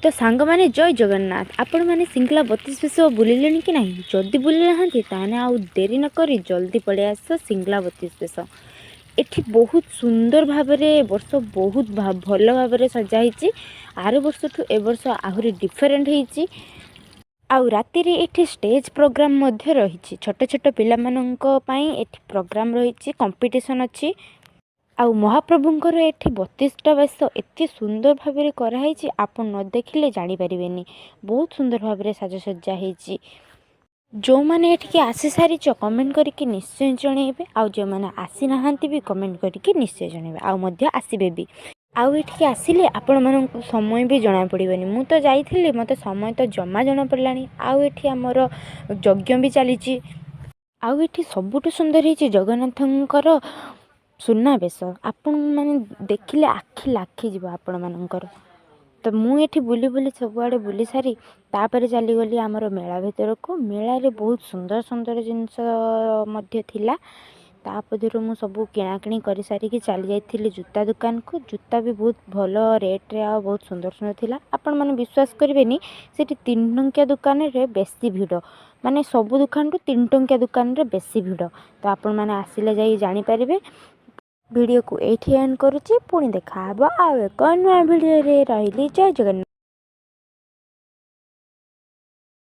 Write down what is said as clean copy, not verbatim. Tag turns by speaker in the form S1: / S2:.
S1: ତ ସାଙ୍ଗମାନେ, ଜୟ ଜଗନ୍ନାଥ। ଆପଣମାନେ ସିଂଲା 32 ବେଶ ବୁଲିଲେଣି କି ନାହିଁ? ଯଦି ବୁଲି ନାହାନ୍ତି, ତାହେଲେ ଆଉ ଡେରି ନକରି ଜଲ୍ଦି ପଳେଇ ଆସ ସିଂଲା 32 ବେଶ। ଏଠି ବହୁତ ସୁନ୍ଦର ଭାବରେ ଏ ବର୍ଷ ବହୁତ ଭଲ ଭାବରେ ସଜା ହେଇଛି। ଆର ବର୍ଷଠୁ ଏ ବର୍ଷ ଆହୁରି ଡିଫରେଣ୍ଟ ହେଇଛି। ଆଉ ରାତିରେ ଏଠି ଷ୍ଟେଜ୍ ପ୍ରୋଗ୍ରାମ୍ ମଧ୍ୟ ରହିଛି। ଛୋଟ ଛୋଟ ପିଲାମାନଙ୍କ ପାଇଁ ଏଠି ପ୍ରୋଗ୍ରାମ୍ ରହିଛି, କମ୍ପିଟିସନ୍ ଅଛି। ଆଉ ମହାପ୍ରଭୁଙ୍କର ଏଠି 32ଟା ବେଶ ଏତେ ସୁନ୍ଦର ଭାବରେ କରାହେଇଛି, ଆପଣ ନ ଦେଖିଲେ ଜାଣିପାରିବେନି। ବହୁତ ସୁନ୍ଦର ଭାବରେ ସାଜସଜ୍ଜା ହେଇଛି। ଯେଉଁମାନେ ଏଠିକି ଆସିସାରିଛ, କମେଣ୍ଟ କରିକି ନିଶ୍ଚୟ ଜଣେଇବେ। ଆଉ ଯେଉଁମାନେ ଆସିନାହାନ୍ତି ବି କମେଣ୍ଟ କରିକି ନିଶ୍ଚୟ ଜଣେଇବେ, ଆଉ ମଧ୍ୟ ଆସିବେ ବି। ଆଉ ଏଠିକି ଆସିଲେ ଆପଣମାନଙ୍କୁ ସମୟ ବି ଜଣାପଡ଼ିବନି। ମୁଁ ତ ଯାଇଥିଲି, ମୋତେ ସମୟ ତ ଜମା ଜଣାପଡ଼ିଲାନି। ଆଉ ଏଠି ଆମର ଯଜ୍ଞ ବି ଚାଲିଛି। ଆଉ ଏଠି ସବୁଠୁ ସୁନ୍ଦର ହେଇଛି ଜଗନ୍ନାଥଙ୍କର ସୁନାବେଶ। ଆପଣମାନେ ଦେଖିଲେ ଆଖି ଲାଖିଯିବ ଆପଣମାନଙ୍କର। ତ ମୁଁ ଏଠି ବୁଲି ବୁଲି ସବୁଆଡ଼େ ବୁଲି ସାରି ତାପରେ ଚାଲିଗଲି ଆମର ମେଳା ଭିତରକୁ। ମେଳାରେ ବହୁତ ସୁନ୍ଦର ସୁନ୍ଦର ଜିନିଷ ମଧ୍ୟ ଥିଲା। ତା ମଧ୍ୟରୁ ମୁଁ ସବୁ କିଣାକିଣି କରିସାରିକି ଚାଲି ଯାଇଥିଲି ଜୁତା ଦୋକାନକୁ। ଜୁତା ବି ବହୁତ ଭଲ ରେଟ୍ରେ ଆଉ ବହୁତ ସୁନ୍ଦର ସୁନ୍ଦର ଥିଲା। ଆପଣମାନେ ବିଶ୍ୱାସ କରିବେନି, ସେଠି 3 ଟଙ୍କିଆ ଦୋକାନରେ ବେଶୀ ଭିଡ଼। ମାନେ ସବୁ ଦୋକାନଠୁ 3 ଟଙ୍କିଆ ଦୋକାନରେ ବେଶୀ ଭିଡ଼। ତ ଆପଣମାନେ ଆସିଲେ ଯାଇ ଜାଣିପାରିବେ। ଭିଡ଼ିଓକୁ ଏଇଠି ଏଣ୍ଡ କରୁଛି। ପୁଣି ଦେଖାହେବ ଆଉ ଏକ ନୂଆ ଭିଡ଼ିଓରେ। ରହିଲି, ଜୟ ଜଗନ୍ନାଥ।